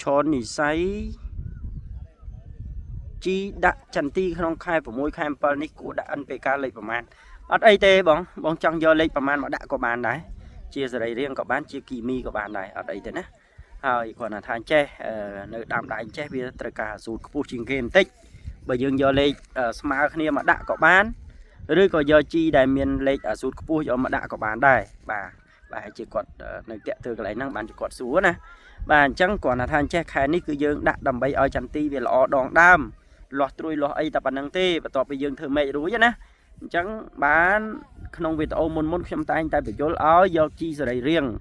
ឈននិស័យជីដាក់ចន្ទីក្នុងខែ6ខែ7នេះគួរដាក់ NPK លេខប្រមាណអត់អីទេបងបងចង់យកលេខប្រមាណមកដាក់ក៏បានដែរជាសរីរាង្គក៏បានជាគីមីក៏បានដែរអត់អីទេណាហើយគ្រាន់តែថាចេះនៅដើមដៃចេះវាត្រូវការសូត្រខ្ពស់ជាងគេបន្តិចបើយើងយកលេខស្មើគ្នាមកដាក់ក៏បានឬក៏យកជីដែលមានលេខអាសូតខ្ពស់យកមកដាក់ក៏បានដែរបាទបាទជាគាត់នៅតាក់ទើកន្លែងហ្នឹងបានជាគាត់សួរណាបាទអញ្ចឹងគ្រាន់តែថាចេះខែនេះគឺយើងដាក់ដើម្បីឲ្យចន្ទីវាល្អដងដើមលាស់ត្រួយលាស់អីតែប៉ុណ្្នឹងទេបន្ទាប់ពីយើងធ្វើមេឃរួចណាអញ្ចឹងបានក្នុងវីដេអូមុនមុនខ្ញុំតែងតែបញ្យល់ឲ្យយកជីសរីរាង្គ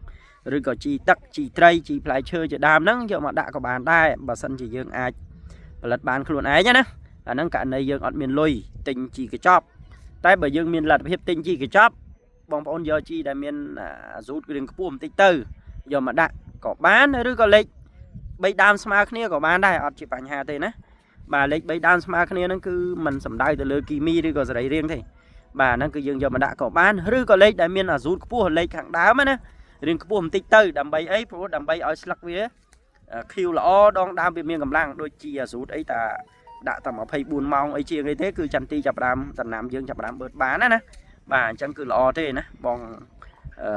ឬក៏ជីទឹកជីត្រីជីផ្លែឈើជាដើមហ្នឹងយកមកដាក់ក៏បានដែរបើសិនជាយើងអាចផលិតបានខ្លួនឯងណាអាហ្នឹងករណីយើងអត់មានលុយទិញជីកញ្ចប់តែបើយើងមានលទ្ធភាពទិញជីកញ្ចប់បងប្អូនយកជីដែលមានអាសូតរៀងខ្ពស់បន្តិចទៅយកមកដាក់ក៏បានឬក៏លេខ3ដើមស្មើគ្នាក៏បានដែរអត់ជាបញ្ហាទេណាបាទលេខ3ដើមស្មើគ្នាហ្នឹងគឺมันសំដៅទៅលើគីមីឬក៏សរីរាង្គទេបាទហ្នឹងគឺយើងយកមកដាក់ក៏បានឬក៏លេខដែលមានអាសូតខ្ពស់លេខខាងដើមណារៀងខ្ពស់បន្តិចទៅដើម្បីអីព្រោះដើម្បីឲ្យស្លឹកវាខៀវល្អដងដើមវាមានកម្លាំងដូចជាអាសូតអីតាដាក់តែ24ម៉ោងអីជាងអីទេគឺចន្ទីចាប់ដើមដំណាំយើងចាប់ដើមបឺតបានណាណាបាទអញ្ចឹងគឺល្អទេណាបងអឺ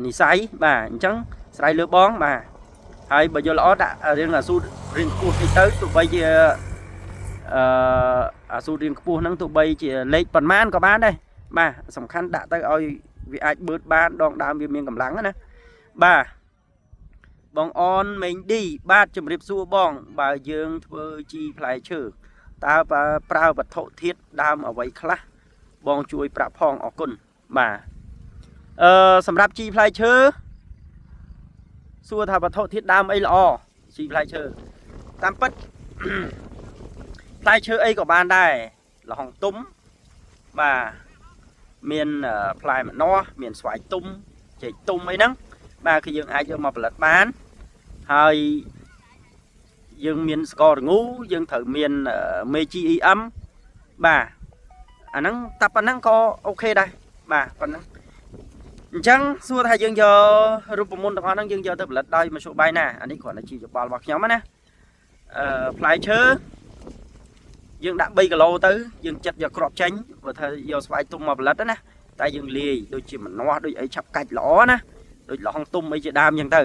និស័យបាទអញ្ចឹងស្រ័យលើបងបាទហើយបើយល់ល្អដាក់រៀងអាសូតរៀងខ្ពស់តិចទៅទោះបីជាអឺអាសូតរៀងខ្ពស់ហ្នឹងទោះបីជាលេខប៉ុន្មានក៏បានដែរបាទសំខាន់ដាក់ទៅឲ្យវាអាចបឺតបានដងដើមវាមានកម្លាំងណាបាទបងអនមេងឌីបាទជម្រាបសួរបងបើយើងធ្វើជីផ្លែឈើតើប្រើវត្ថុធាតុដើមអ្វីខ្លះបងជួយប្រាប់ផងអរគុណបាទអឺសម្រាប់ជីផ្លែឈើសួរថាវត្ថុធាតុដើមអីល្អជីផ្លែឈើតាមពិត ផ្លែឈើអីក៏បានដែរល្ហុងទុំបាទមានផ្លែម្នាស់មានស្វាយទុំចេកទុំអីហ្នឹងបាទគឺយើងអាចយកមកផលិតបានហើយយើងមានស្ករងូយើងត្រូវមានមេ GEM បាទអាហ្នឹងតែប៉ុណ្ណឹងក៏ OK ដែរបាទប៉ុណ្ណឹងអញ្ចឹងសួរថាយើងយករូបមន្តទាំងអស់ហ្នឹងយើងយកទៅផលិតដោយមធ្យោបាយណាអានេះគ្រាន់តែជាយោបល់របស់ខ្ញុំណាអឺផ្លែឈើយើងដាក់3គីឡូទៅយើងចិត្តយកគ្រាប់ចេញបើថាយកស្វាយទុំមកផលិតណាតែយើងលាយដូចជាម្នាស់ដូចអីឆាប់កាច់ល្អណាដូចល្ហុងទុំអីជាដើមអញ្ចឹងទៅ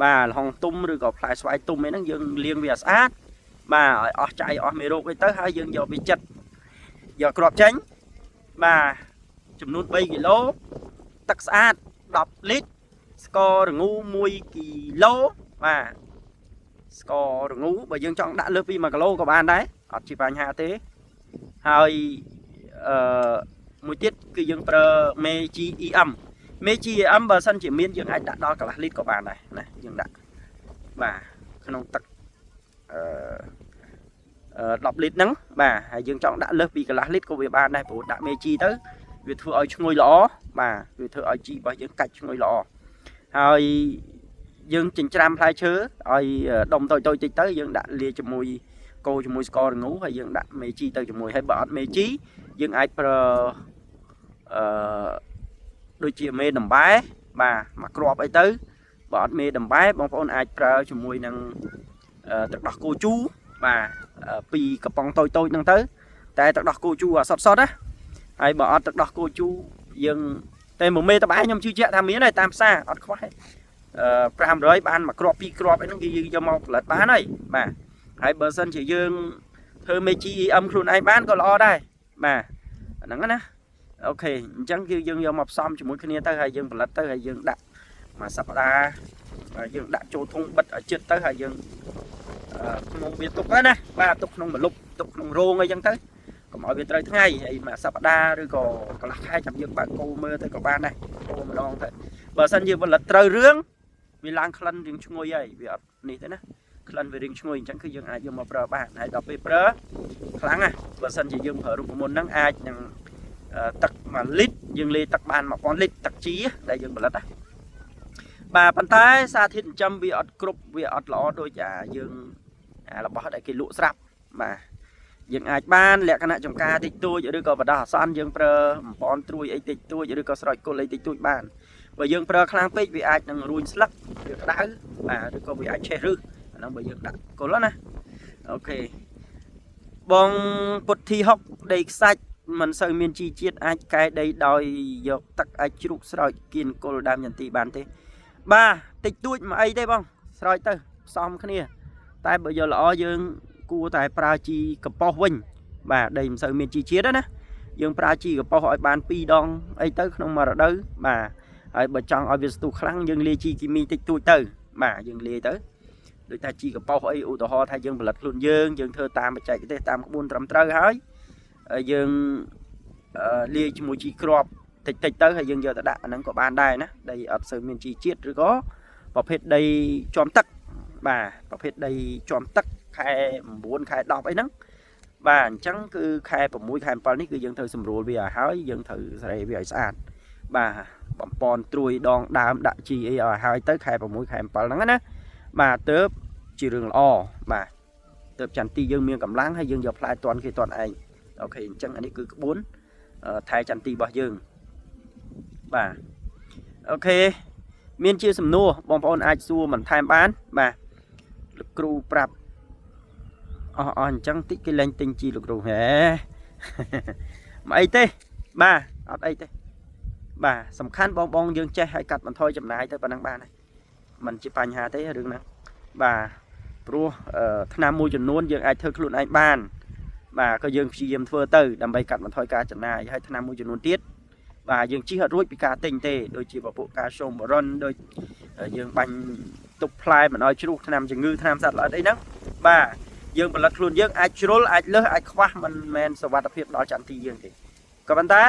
បាទល្ហុងទុំឬក៏ផ្លែស្វាយទុំអីហ្នឹងយើងលាងវាឲ្យស្អាតបាទឲ្យអស់ចៃអស់មេរោគអីទៅហើយយើងយកវាចិត្តយកគ្រាប់ចេញបាទចំនួន3គីឡូទឹកស្អាត10លីត្រស្កររងូ1គីឡូបាទស្ករងូបើយើងចង់ដាក់លើសពី1គីឡូក៏បានដែរអត់ជាបញ្ហាទេហើយអឺមួយទៀតគឺយើងប្រើមេ GEM មេ GEM បើសិនជាមានយើងអាចដាក់ដល់កន្លះលីត្រក៏បានដែរណាយើងដាក់បាទក្នុងទឹកអឺ10លីត្រហ្នឹងបាទហើយយើងចង់ដាក់លើសពីកន្លះលីត្រក៏វាបានដែរព្រោះដាក់មេជីទៅវាធ្វើឲ្យឈ្ងុយល្អបាទវាធ្វើឲ្យជីរបស់យើងកាច់ឈ្ងុយល្អហើយយើងចិញ្ច្រាំផ្លែឈើឲ្យដុំតូចតូចតិចទៅយើងដាក់លាយជាមួយកូរជាមួយស្កររងូហើយយើងដាក់មេជីទៅជាមួយហើយបើអត់មេជីយើងអាចប្រើអឺដូចជាមេដំបែបាទមួយគ្រាប់អីទៅបើអត់មេដំបែបងប្អូនអាចប្រើជាមួយនឹងទឹកដោះគោជូរបាទពីរកំប៉ុងតូចតូចហ្នឹងទៅតែទឹកដោះគោជូរអាសុតសុតណាហើយបើអត់ទឹកដោះគោជូរយើងតែមួយមេតបែខ្ញុំជឿជាក់ថាមានហើយតាមផ្សារអត់ខ្វះទេអឺ500បានមួយគ្រាប់ពីរគ្រាប់អីហ្នឹងគឺយើងយកមកផលិតបានហើយបាទហើយបើសិនជាយើងធ្វើមេ GEM ខ្លួនឯងបានក៏ល្អដែរបាទអាហ្នឹងណា OK អញ្ចឹងគឺយើងយកមកផ្សំជាមួយគ្នាទៅហើយយើងផលិតទៅហើយយើងដាក់មួយសប្តាហ៍យើងដាក់ចូលធុងបិទឲ្យជិតទៅហើយយើងក្នុងវាទុកទៅណាបាទទុកក្នុងម្លប់ទុកក្នុងរោងអីចឹងទៅកុំឲ្យវាត្រូវថ្ងៃហើយមួយសប្តាហ៍ឬក៏កន្លះខែចាំយើងបើកគោមើលទៅក៏បានដែរគោម្ដងទៅបើសិនជាផលិតត្រូវរឿងវាឡើងក្លិនរៀងឈ្ងុយហើយវាអត់នេះទេណាក្លិនវារៀងឈ្ងុយអញ្ចឹងគឺយើងអាចយកមកប្រើបានហើយដល់ពេលប្រើខ្លាំងណាស់បើសិនជាយើងប្រើរូបមន្តហ្នឹងអាចនឹងទឹក1លីត្រយើងលាយទឹកបាន1000លីត្រទឹកជីដែលយើងផលិតណាបាទប៉ុន្តែសារធាតុចិញ្ចឹមវាអត់គ្រប់វាអត់ល្អដូចអាយើងអារបស់ដែលគេលក់ស្រាប់បាទយើងអាចបានលក្ខណៈចំការតិចតួចឬក៏បដោះអាសន្នយើងប្រើបំពន់ត្រួយអីតិចតួចឬក៏ស្រោចគល់អីតិចតួចបាន បើយើងប្រើខ្លាំងពេកវាអាចនឹងរួញស្លឹកវាក្តៅបាទឬក៏វាអាចឆេះរឹសអាហ្នឹងបើយើងដាក់គល់ណាOK បងពុទ្ធីហុកដីខ្សាច់មិនសូវមានជីជាតិអាចកែដីដោយយកទឹកអាចជ្រូកស្រោចគៀនគល់ដើមចន្ទីបានទេបាទតិចតួចមកអីទេបងស្រោចទៅផ្សំគ្នា តែបើយកល្អយើងគួរតែប្រើជីកំប៉ុស្តវិញបាទដីមិនសូវមានជីជាតិណាយើងប្រើជីកំប៉ុស្តឲ្យបាន2ដងអីទៅក្នុងមួយរដូវបាទហើយបើចង់ឲ្យវាស្ទុះខ្លាំងយើងលាយជីគីមីតិចតួចទៅបាទយើងលាយទៅដូចថាជីកំប៉ុស្តអីឧទាហរណ៍ថាយើងផលិតខ្លួនយើងយើងធ្វើតាមបច្ចេកទេសតាមក្បួនត្រឹមត្រូវហើយយើងលាយជាមួយជីគ្រាប់តិចតិចទៅហើយយើងយកទៅដាក់អាហ្នឹងក៏បានដែរណាដីអត់សូវមានជីជាតិឬក៏ប្រភេទដីជាំទឹកបាទប្រភេទដីជាំទឹកខែ9ខែ10អីហ្នឹងបាទអញ្ចឹងគឺខែ6ខែ7នេះគឺយើងត្រូវសម្រួលវាឲ្យហើយយើងត្រូវសេរីវាឲ្យស្អាតបាទបំពន់ត្រួយដងដើមដាក់ជីអីឲ្យហើយទៅខែ6ខែ7ហ្នឹងណាបាទទៅជារឿងល្អបាទទៅចន្ទទីយើងមានកម្លាំងហើយយើងយកផ្លែតន់គេតន់ឯង OK អញ្ចឹងអានេះគឺក្បួនថែចន្ទទីរបស់យើងបាទ OK មានជាសំណួរបងប្អូនអាចសួរបន្ថែមបានបាទលោកគ្រូប្រាប់អស់អស់អញ្ចឹងតិចគេលែងទិញជីលោកគ្រូហេ មិនអីទេបាទអត់អីទេបាទសំខាន់បងបងយើងចេះឲ្យកាត់បន្ថយចំណាយទៅប៉ុណ្ណឹងបានហើយมันជាបញ្ហាទេរឿងហ្នឹងបាទព្រោះថ្នាំមួយចំនួនយើងអាចធ្វើខ្លួនឯងបានបាទក៏យើងព្យាយាមធ្វើទៅដើម្បីកាត់បន្ថយការចំណាយហើយថ្នាំមួយចំនួនទៀតបាទយើងជិះអត់រួចពីការទិញទេដូចជាពពួកកាល់ស្យូមបូរុនដូចយើងបាញ់ទប់ផ្លែមិនឲ្យជ្រុះថ្នាំជំងឺថ្នាំសត្វល្អិតអីហ្នឹងបាទយើងផលិតខ្លួនយើងអាចជ្រុលអាចលើសអាចខ្វះមិនមែនសុវត្ថិភាពដល់ចន្ទទីយើងទេក៏ប៉ុន្តែ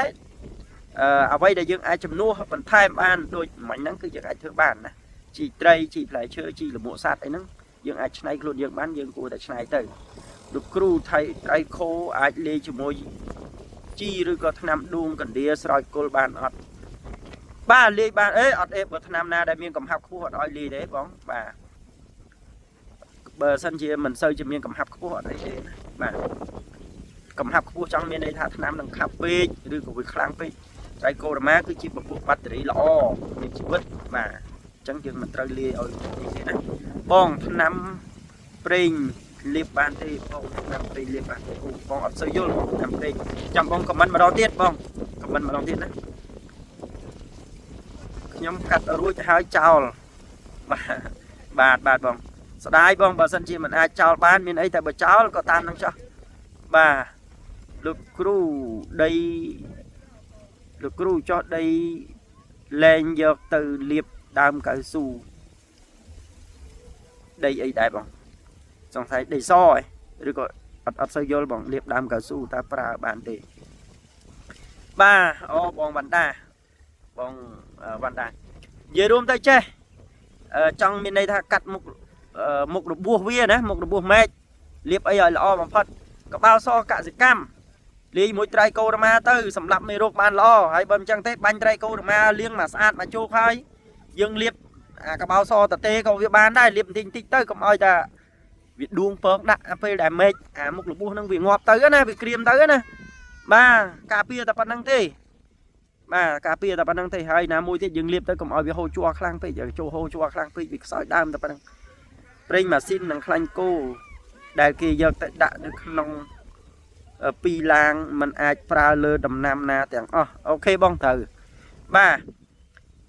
អឺអ្វីដែលយើងអាចជំនួសបន្ថែមបានដូចមិញហ្នឹងគឺយើងអាចធ្វើបានណាជីត្រីជីផ្លែឈើជីលមួកសត្វអីហ្នឹងយើងអាចច្នៃខ្លួនយើងបានយើងគួរតែច្នៃទៅលោកគ្រូថៃត្រៃខូអាចលាយជាមួយជីឬក៏ថ្នាំដួងកណ្ដៀស្រោចគល់បានអត់បាទលាយបានអេអត់អេបើថ្នាំណាដែលមានកំហាប់ខ្ពស់អត់ឲ្យលាយទេបងបាទបើសិនជាមិនសូវជាមានកំហាប់ខ្ពស់អត់អីទេណាបាទកំហាប់ខ្ពស់ចង់មានន័យថាថ្នាំនឹងខាប់ពេកឬក៏វាខ្លាំងពេកត្រៃកូរ៉ាម៉ាគឺជាពពួកបាក់តេរីល្អមានជីវិតបាទអញ្ចឹងយើងមិនត្រូវលាយឲ្យនេះទេណាបងថ្នាំប្រេងលាបបានទេបងថ្នាំប្រេងលាបបានទេអូបងអត់សូវយល់បងថ្នាំប្រេងចាំបង comment ម្ដងទៀតបង comment ម្ដងទៀតណាខ្ញុំកាត់រួចហើយចោលបាទបាទបាទបងស្ដាយបងបើសិនជាមិនអាចចោលបានមានអីតែបើចោលក៏តាមនឹងចោះបាទលោកគ្រូដីលោកគ្រូចោះដីលែងយកទៅលាបដើមកៅស៊ូដីអីដែរបងសង្ស័យដីសឯឬក៏អត់អត់សូវយល់បងលាបដើមកៅស៊ូតើប្រើបានទេបាទអូបងវណ្ដាបងវណ្ដានិយាយរួមទៅចេះចង់មានន័យថាកាត់មុខមុខរបួសវាណាមុខរបួសមែកលាបអីឲ្យល្អបំផុតក្បាលសកសិកម្មលាយមួយត្រៃកូរ៉ាទៅសម្រាប់មេរោគបានល្អហើយបើមិនចឹងទេបាញ់ត្រៃកូរ៉ាលាងមកស្អាតមកជោគហើយយើងលាបអាក្បាលសតទេក៏វាបានដែរលាបបន្តិចបន្តិចទៅកុំឲ្យតែវាដួងពងដាក់ពេលដែលមែកអាមុខរបួសនឹងវាងាប់ទៅណាវាក្រៀមទៅណាបាទការពារតែប៉ុណ្្នឹងទេបាទការពារតែប៉ុណ្្នឹងទេហើយណាមួយទៀតយើងលាបទៅកុំឲ្យវាហូរជ័រខ្លាំងពេកចូលហូរជ័រខ្លាំងពេកវាខ្សោយដើមតែប៉ុណ្្នឹងប្រេងម៉ាស៊ីននិងខ្លាញ់គោដែលគេយកទៅដាក់នៅក្នុងពីរឡាងมันអាចប្រើលើដំណាំណាទាំងអស់OK បងត្រូវបាទ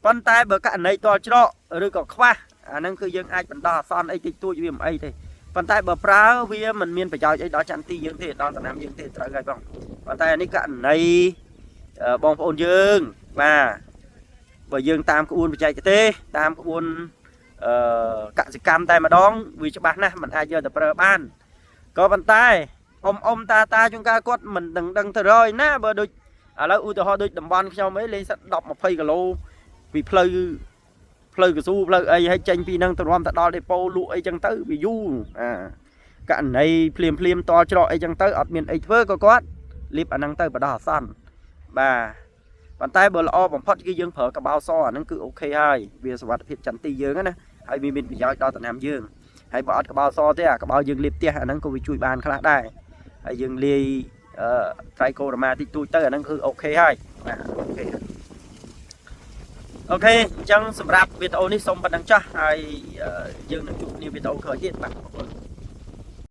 ប៉ុន្តែបើករណីតល់ច្រកឬក៏ខ្វះអាហ្នឹងគឺយើងអាចបណ្ដោះអាសន្នអីតិចតួចវាមិនអីទេប៉ុន្តែបើប្រើវាមិនមានប្រយោជន៍អីដល់ចន្ទទីយើងទេដល់ដំណាំយើងទេត្រូវហើយបងប៉ុន្តែអានេះករណីបងប្អូនយើងបាទបើយើងតាមក្បួនបច្ចេកទេសតាមក្បួនអឺកសិកម្មតែម្ដងវាច្បាស់ណាស់มันអាចយកទៅប្រើបានក៏ប៉ុន្តែអ៊ំអ៊ំតាតាជួនកាលគាត់មិនដឹងដឹងទៅរយណាបើដូចឥឡូវឧទាហរណ៍ដូចតំបន់ខ្ញុំអីលេងសិត10 20គីឡូពីផ្លូវផ្លូវកស៊ូផ្លូវអីហើយចេញពីហ្នឹងទៅរំទៅដល់ដេប៉ូលក់អីចឹងទៅវាយូរអាករណីភ្លាមភ្លាមតច្រកអីចឹងទៅអត់មានអីធ្វើក៏គាត់លៀបអាហ្នឹងទៅបដោះអាសន្នបាទប៉ុន្តែបើល្អបំផុតគឺយើងប្រើកបោសអាហ្នឹងគឺ OK ហើយវាសុវត្ថិភាពចន្ទទីយើងណាហើយវាមានប្រយោជន៍ដល់ដំណាំយើងហើយបើអត់កបោសទេអាកបោយើងលាបផ្ទះអាហ្នឹងក៏វាជួយបានខ្លះដែរហើយយើងលាយអឺត្រៃកូរ៉ាម៉ាតិចតួចទៅអាហ្នឹងគឺ OK ហើយបាទ OK OK អញ្ចឹងសម្រាប់វីដេអូនេះសូមប៉ុណ្ណឹងចុះហើយយើងនឹងជួបគ្នាវីដេអូក្រោយទៀតបាទអរគុណ។